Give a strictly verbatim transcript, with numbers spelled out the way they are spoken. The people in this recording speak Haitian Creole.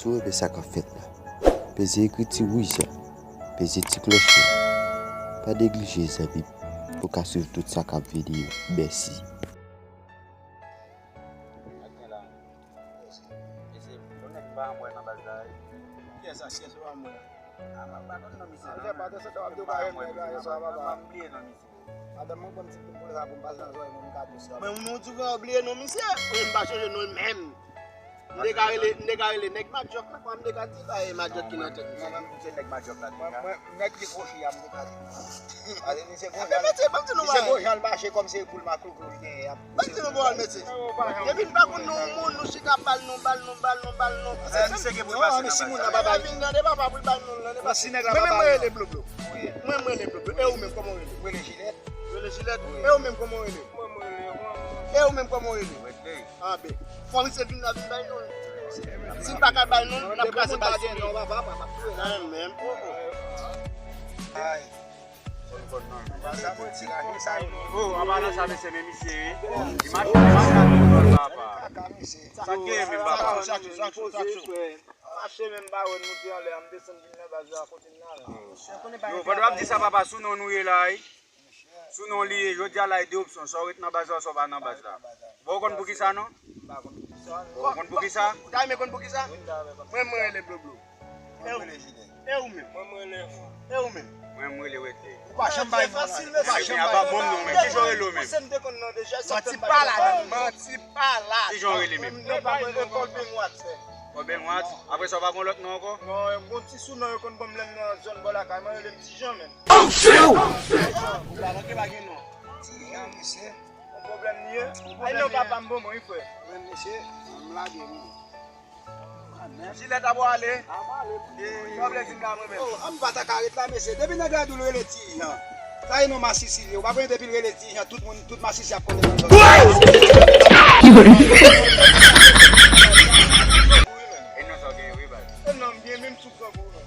Ou renmen sa k ap fèt la? Peze ekriti wouj la. Peze ti klòch la. Pa neglije, zanmi m, pou w ka swiv tout sa k ap vini yo. Mèsi. Mesye, yon nèg m pa janm wè nan baz la, wi. Kiyès sa, kiyès ou pa janm wè? Ah, m pa konn non misye, non. Fè pa atansan, w ap di w pa renmen nèg la, yè swa, papa. M bliye non misye. Madanm mwen ban m ti kout pou sa pou m pase nan zòrèy mwen, m ka dous la. Men nou di w bliye non misye. Wi, m pa chonje non l menm. M te ka rele, m te ka rele nèg Madjòk la, kwa, m te ka di, ba, e Madjòk ki nan tèt misye. Mwen menm, se nèg Madjòk la, mwen, mwen, nèg ki kwochi a, m te ka di. Pase misye gon jan, misye gon jan l mache kòm se poul maklouklou li genyen ap. Ban m di nou bon mesye. Depi n pa konn non moun, nou chita bal non, bal non, bal non, bal non. Misye gen pou l pase nan baz la. Vin nan de papa pou l bal non, nan de papa. Mwen menm mwen rele Bloblo. Mwen mwen rele Bloblo. E ou menm kòman w rele? Mwen rele Jilèt. Rele Jilèt. E ou menm kòman w rele? E ou menm kòman w rele? Ah ben. Fò misye vin la vin bay non. Si l pa ka bay non, n ap kraze bal sou li. Mwen menm. Oh, oh. Oh, an palan sa, mesye, men misye, wi. Li mache, li mache avèk papa. Sa k gen menm, papa? Mache menm, pa wè nou te anlè a, m desann vin nan baz la, kote m nan la. Yo, pandan w ap di sa, papa, sou non nou ye la, wi. Sou non li ye, jodi a la, e de opsyon, swa w ret nan baz la, swa w pa nan baz la. Bon, ou konn poukisa, non? Ou konn poukisa? Ou ta renmen konn poukisa? Mwen, mwen rele Bloblo. E ou menm? Mwen, mwen rele Fou. E ou menm? Mwen, mwen rele Wete. Ou pa janm bay non la. Ou pa janm bay non la. Ki jan w rele w menm? Pase m te konn non deja. Manti pa la, non. Manti pa la. Ki jan w rele menm? Non, pa mwen, Paul Benoît, sè. Paul Benoît? Apre sa, w pa gon lòt non ankò? Non, yon bon ti sou non yo konn ban m lè m nan zòn bò lakay mwen, yo rele m Ti Jan menm. Ou pa manke pa gen non. Ti Jan, mesye. Yon pwoblèm li ye. Ay non, papa m bon, bon, wi, frè. Pwoblèm, mesye, m lage, wi. Jilèt ap ale. Pwoblèm di m la, mwen menm. Oh, m pa ta ka ret la, mesye. Depi nèg la di w l rele Ti Jan. Sa e non masisi li ye. Ou pa konnen depi l rele Ti Jan, tout moun, tout masisi ap konnen nan zòn. E non sa w gen, wi, baz. E non, m gen menm sou kò pou ou menm.